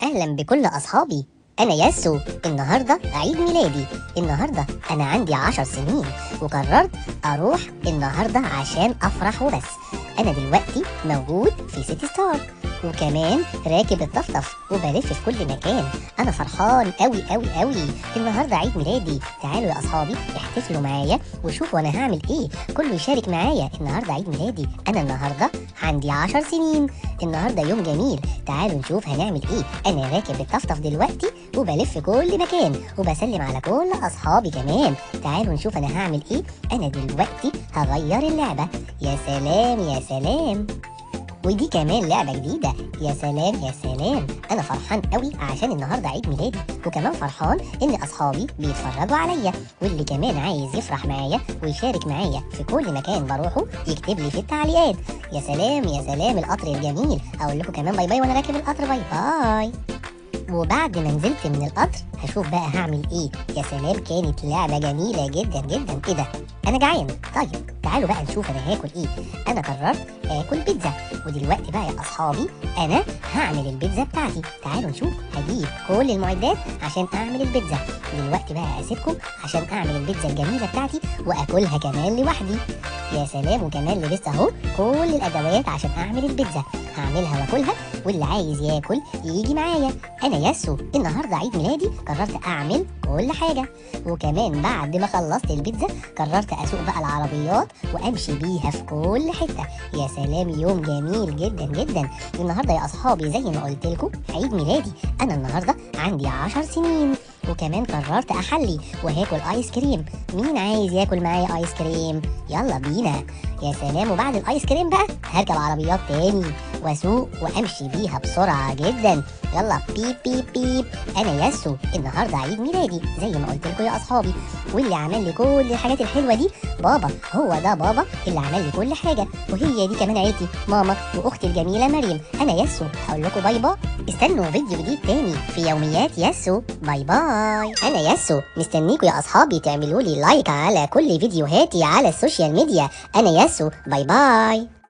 أهلا بكل أصحابي، أنا ياسو. النهاردة عيد ميلادي، النهاردة أنا عندي 10 سنين وقررت أروح النهاردة عشان أفرح وبس. أنا دلوقتي موجود في سيتي ستار وكمان راكب الطفطف وبلف في كل مكان. أنا فرحان أوي أوي أوي، النهاردة عيد ميلادي. تعالوا يا أصحابي احتفلوا معايا وشوفوا أنا هعمل إيه، كله يشارك معايا. النهاردة عيد ميلادي، أنا النهاردة عندي 10 سنين، النهاردة يوم جميل. تعالوا نشوف هنعمل إيه. أنا راكب الطفطف دلوقتي وبلف كل مكان وبسلم على كل أصحابي كمان. تعالوا نشوف أنا هعمل إيه. أنا دلوقتي هغير اللعبة. يا سلام يا سلام، ودي كمان لعبة جديدة. يا سلام يا سلام، أنا فرحان قوي عشان النهاردة عيد ميلادي، وكمان فرحان إن أصحابي بيتفرجوا عليا، واللي كمان عايز يفرح معايا ويشارك معايا في كل مكان بروحه يكتب لي في التعليقات. يا سلام يا سلام، القطر الجميل. أقول لكم كمان bye bye وأنا راكب القطر، bye bye. وبعد ما نزلت من القطر هشوف بقى هعمل ايه. يا سلام، كانت لعبة جميلة جدا جدا. ايه ده، انا جعان. طيب تعالوا بقى نشوف انا هاكل ايه. انا قررت اكل بيتزا، ودلوقتي بقى يا اصحابي انا هعمل البيتزا بتاعتي. تعالوا نشوف، هجيب كل المعدات عشان اعمل البيتزا. دلوقتي بقى اسيبكم عشان اعمل البيتزا الجميلة بتاعتي واكلها كمان لوحدي. يا سلام، وكمان لبست اهو كل الادوات عشان اعمل البيتزا. هعملها واكلها، واللي عايز ياكل يجي معايا. انا ياسو، النهارده عيد ميلادي، قررت اعمل كل حاجة. وكمان بعد ما خلصت البيتزا قررت اسوق بقى العربيات وامشي بيها في كل حتة. يا سلام، يوم جميل جدا جدا. النهارده يا اصحابي زي ما قلت لكم عيد ميلادي، انا النهارده عندي 10 سنين، وكمان قررت احلي وهاكل ايس كريم. مين عايز ياكل معايا ايس كريم؟ يلا بينا. يا سلام، وبعد الايس كريم بقى هركب عربيات تاني واسوق وامشي بيها بسرعة جدا. يلا بيب بيب بيب. انا ياسو، النهارده عيد ميلادي زي ما قلت لكم يا اصحابي، واللي عمل لي كل الحاجات الحلوة دي بابا. هو ده بابا اللي عمل لي كل حاجة، وهي دي كمان عيلتي، ماما واختي الجميلة مريم. انا ياسو هقول لكم bye bye. استنوا فيديو جديد تاني في يوميات ياسو. bye bye. انا ياسو مستنيكوا يا اصحابي تعملوا لي like على كل فيديوهاتي على ال social media. انا ياسو، bye bye.